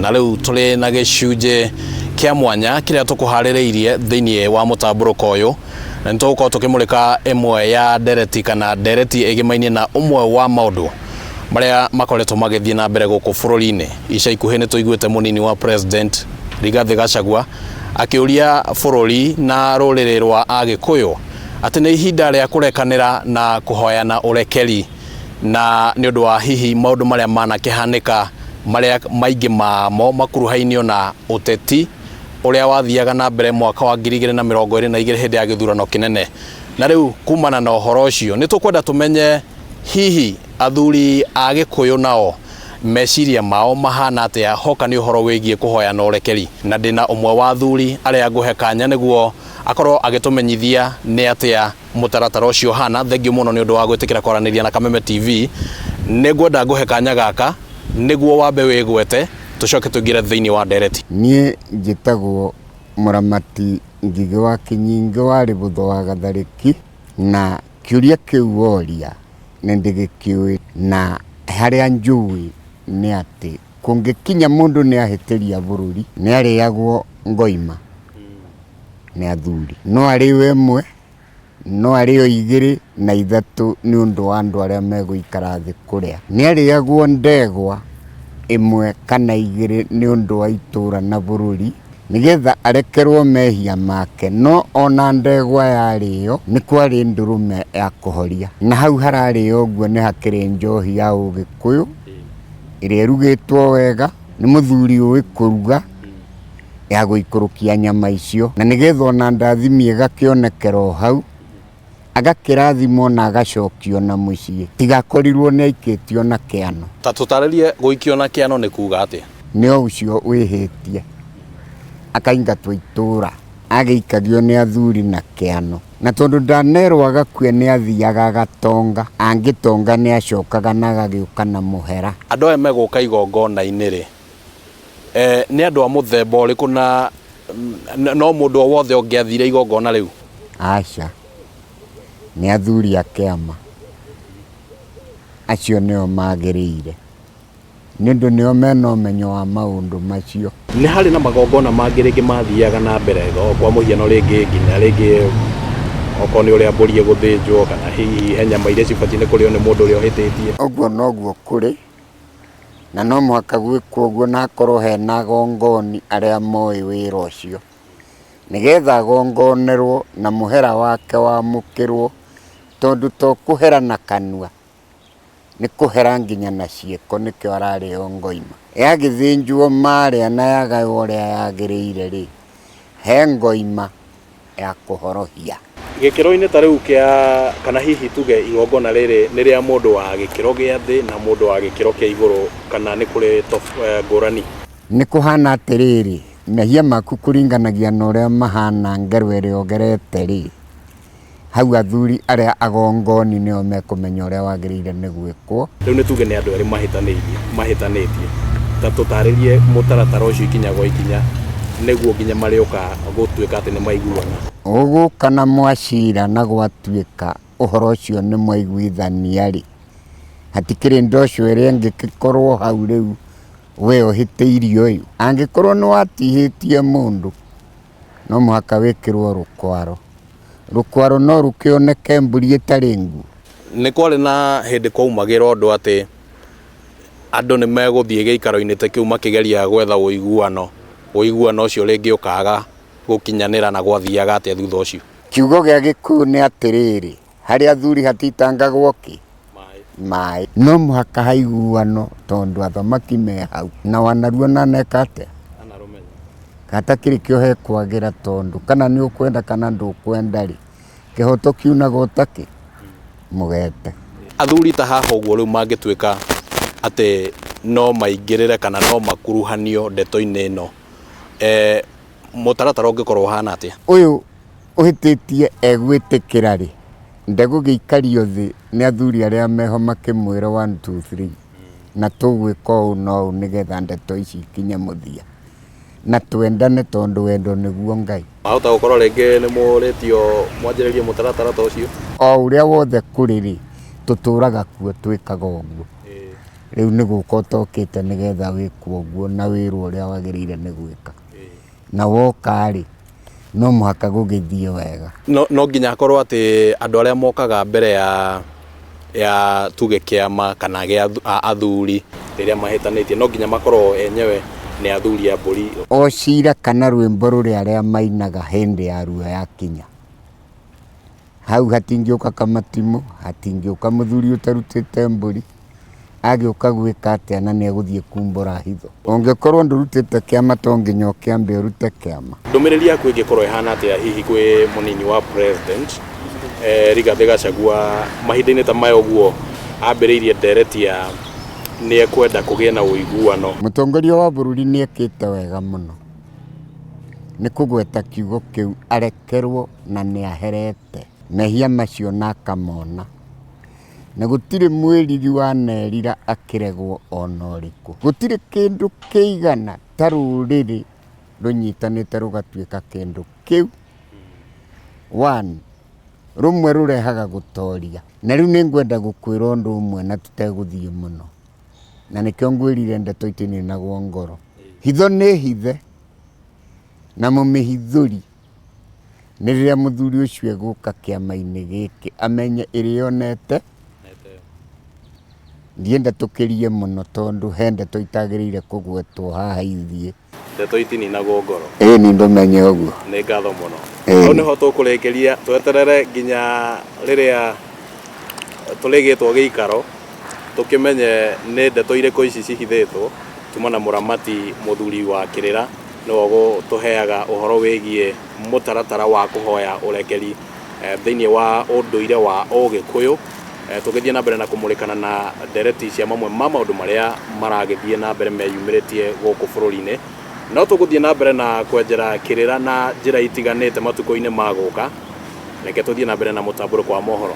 Na rĩu tũrĩ na gĩcunjĩ kĩa mwanya kĩrĩa tũkũharĩrĩirie thĩinĩ wa mũtambũrũko ũyũ, na nĩ tũgũkorwo tũkĩmũrĩka ĩmwe ya ndereti kana ndereti ĩgĩmainie na ũmwe wa maũndũ marĩa makoretwo magĩthiĩ na mbere gũkũ bũrũri-inĩ. Ica ikuhĩ nĩ tũiguĩte mũnini wa president Rigathĩ Gachagua akĩũria bũrũri na rũrĩrĩ rwa Agĩkũyũ atĩ nĩ ihinda rĩa kũrekanĩra na kũhoyana ũrekeri na nĩ ũndũ wa hihi maũndũ marĩa manakĩhanĩka marĩa maingĩ mamo makuruhainio na ũteti ũrĩa wathiaga na mbere mwaka wa 2022 hĩndĩ ya gĩthurano kĩnene. Na rĩu kumana na ũhoro ũcio nĩ tũkwenda tũmenye hihi athuri a Gĩkũyũ nao meciria mao mahana atĩa hoka nĩ ũhoro wĩgiĩ kũhoyana ũrekeri. Na ndĩna ũmwe wa athuri arĩa ngũhe kanya nĩguo akorwo agĩtũmenyithia nĩ atĩa mũtaratara ũcio ũhana. Thengiũ mũno nĩ ũndũ wa gwĩtĩkĩra kwaranĩria na Kameme TV. Nĩ ngwenda ngũhe kanya gaka nĩguo wambe wĩgwete tũcoke tũingĩre thĩinĩ wa ndereti. Niĩ njĩtagwo Mũramati Ngigĩ wa Kĩnyingĩ wa Rĩbũtho wa Gatharĩki, na kĩũria kĩu woria nĩ ndĩgĩkĩũĩ, na harĩa njũĩ nĩ atĩ kũngĩkinya mũndũ nĩ ahĩtĩria bũrũri, nĩ arĩagwo ngoima nĩ athuri. No arĩo ĩmwe, no arĩo igĩrĩ na ithatũ nĩ ũndũ wa andũ arĩa megũikara thĩ kũrĩa. Nĩ arĩagwo ndegwa ĩmwe kana igĩrĩ nĩ ũndũ wa itũũra na bũrũri, nĩgetha arekerwo mehia make. No ona ndegwa yarĩo, nĩ kwarĩ ndũrũme ya kũhoria. Na hau hararĩo ũguo nĩ hakĩrĩ njohi ya ũgĩkũyũ, ĩrĩa ĩrugĩtwo wega nĩ mũthuri ũĩ kũruga, ya gũikũrũkia nyama icio. Na nĩgetha ona ndathimi ĩgakĩonekera o hau, agakĩrathimwo na agacokio na mũciĩ, tiga akorirwo nĩ aikĩtio na kĩano. Ta tũtarĩrie gũikio na kĩano nĩ kuga atĩa? Nĩ o ũcio wĩhĩtie akaingatwo itũũra, agĩikagio nĩ athuri na kĩano. Na tondũ ndanerwo agakue nĩ athiaga agatonga, angĩtonga nĩ acokaga na agagĩũka na mũhera. Andũ aya megũka igongona-inĩ rĩ, nĩ andũ a mũthemba ũrĩkũ na no mũndũ o wothe ũngĩathire igongona rĩu? Aca, nĩ athuri a kĩama, acio nĩo magĩrĩire, nĩ ũndũ nĩo mena ũmenyo wa maũndũ macio. Nĩ harĩ na magongona mangĩ rĩngĩ mathiaga na mbere, kwa mũhiano rĩngĩ nginya rĩngĩ okorwo nĩ ũrĩa mbũri ĩgũthĩnjwo kana hihi he nyama iria cibatiĩ nĩ kũrĩo nĩ mũndũ ũrĩa ũhĩtĩtie? Ũguo noguo kũrĩ, na no mũhaka gwĩkwo ũguo na hakorwo hena agongoni arĩa moĩ wĩra ũcio, nĩgetha agongonerwo na mũhera wake wamũkĩrwo, tondũ to kũhera na kanua, nĩ kũhera nginya na ciĩko nĩkĩo ararĩo ngoima. Yagĩthĩnjwo marĩa na yagaywo ũrĩa yagĩrĩire rĩ, he ngoima ya kũhorohia. Gĩkĩro-inĩ ta rĩu kĩa kana hihi tuge igongona rĩrĩ nĩ rĩa mũndũ wa gĩkĩro gĩa thĩ na mũndũ wa gĩkĩro kĩa igũrũ kana nĩ kũrĩ ngũrani? Nĩ kũhana atĩrĩrĩ, mehia maku kũringanagia na ũrĩa mahana ngero ĩrĩa ũgerete rĩ, hau athuri arĩa agongoni nĩo mekũmenya ũrĩa wagĩrĩire nĩ gwĩkwo. Rĩu nĩ tuge nĩ andũ erĩ mahĩtanĩirie, mahĩtanĩtie, ta tũtarĩrie mũtaratara ũcio ikinya gwa ikinya nĩguo nginya marĩũka gũtuĩka atĩ nĩ maiguana. Ũgũka na mwacira na gwatuĩka ũhoro ũcio nĩ mwaiguithania-rĩ, hatikĩrĩ ndoco ĩrĩa ĩngĩgĩkorwo hau rĩu we ũhĩtĩirie ũyũ. Angĩkorwo nĩ watihĩtie mũndũ, no mũhaka wĩkĩrwo rũkwaro. Rũkwaro no rũkĩoneke mbũri ĩtarĩ nguũ? Nĩ kwarĩ na hĩndĩ kwaumagĩra ũndũ atĩ andũ nĩ megũthiĩ gĩikaro-inĩ ta kĩu makĩgeria gwetha ũiguano, ũiguano ũcio rĩngĩ ũkaga gũkinyanĩra na gwathiaga atĩa thutha ũcio? Kiugo gĩa Gĩkũyũ nĩ atĩrĩrĩ, harĩ athuri hatitangagwo kĩ? Maĩ. No mũhaka haiguano tondũ athamaki me hau na wanaruo na aneka atĩa? Hatakĩrĩ kĩo hekwagĩra tondũ kana nĩ ũkwenda kana ndũkwenda rĩ, kĩhoto kiunaga ũtakĩ mũgete. Athuri ta haha ũguo rĩu mangĩtuĩka atĩ no maingĩrĩre kana no makuruhanio ndeto-inĩ ĩno, mũtaratara ũngĩkorwo ũhana atĩa? Ũyũ ũhĩtĩtie egwĩtĩkĩra rĩ, ndegũgĩikario thĩ nĩ athuri arĩa meho makĩmwĩra one two three, na tũgwĩka ũũ na ũũ nĩgetha ndeto ici ikinye mũthia, na twendane tondũ wendo nĩguo Ngai. Wahota gũkorwo rĩngĩ nĩ mũrĩtio mwanjĩrĩrie mũtaratara ta ũcio? O ũrĩa wothe kũrĩ rĩ, tũtũraga kuo twĩkaga ũguo. Rĩu nĩ gũka ũtokĩte nĩgetha wĩkwo ũguo na wĩrwo ũrĩa wagĩrĩire nĩ gwĩka. Na woka-rĩ, no mũhaka gũgĩthiĩ wega. No, no nginya akorwo atĩ andũ arĩa mokaga mbere ya ya tuge kĩama kana gĩa athuri rĩrĩa mahĩtanĩtie no nginya makorwo enyewe nĩ athuri a mbũri. O cira kana rwĩmbo rũrĩa arĩa mainaga hĩndĩ ya ruo yakinya. Hau hatingĩũka kamatimũ, hatingĩũka mũthuri ũtarutĩte mbũri, agĩũka gwĩka atĩa na nĩegũthiĩ kumbũra hitho. Ũngĩkorwo ndũrutĩte kĩama to nginya ũkĩambe ũrute kĩama. Ndũmĩrĩri yaku ĩngĩkorwo ĩhana atĩa hihi kwĩ mũnini wa president Rigathĩ Gachagua mahinda-inĩ ta maya ũguo ambĩrĩirie ndereti ya nĩ ekwenda kũgĩe na ũiguano? Mũtongoria wa bũrũri nĩ ekĩte wega mũno nĩ kũgweta kiugo kĩu arekerwo na nĩ aherete mehia macio na akamona. Na gũtirĩ mwĩriri wanerira akĩregwo ona ũrĩkũ. Gũtirĩ kĩndũ kĩigana ta rũrĩrĩ rũnyitanĩte rũgatuĩka kĩndũ kĩu. One, rũmwe rũrehaga gũtoria. Na rĩu nĩ ngwenda gũkwĩra ũndũ ũmwe na tũtegũthiĩ mũno. Na nĩkĩo ngwĩrire ndeto itininagwo ngoro. Hitho nĩ hithe na mũmĩhithũri nĩ rĩrĩa mũthuri ũcio egũka kĩama-inĩ gĩkĩ amenye ĩrĩa onete. Ndienda tũkĩrie mũno tondũ he ndeto itagĩrĩire kũgwetwo haha ithiĩ. Ndeto itininagwo ngoro. Ĩĩ ni ndũmenye ũguo. Nĩ ngatho mũno. Hau nĩho tũkũrĩkĩria tweterere nginya rĩrĩa tũrĩgĩtwo gĩikaro tũkĩmenye nĩ ndeto irĩkũ ici cihithĩtwo tuma na mũramati mũthuri wa kĩrĩra nĩwe ũgũtũheaga ũhoro wĩgiĩ mũtaratara wa kũhoya ũrekeri thĩinĩ wa ũndũire wa Ũgĩkũyũ. Tũgĩthiĩ na mbere na kũmũrĩkana na ndereti cia mamwe ma maũndũ marĩa maragĩthiĩ na mbere meyumĩrĩtie gũkũ bũrũri-inĩ. No tũgũthiĩ na mbere na kwenjera kĩrĩra na njĩra itiganĩte matukũ-inĩ ma gũka. Reke tũthiĩ na mbere na mũtambũrũko wa mohoro.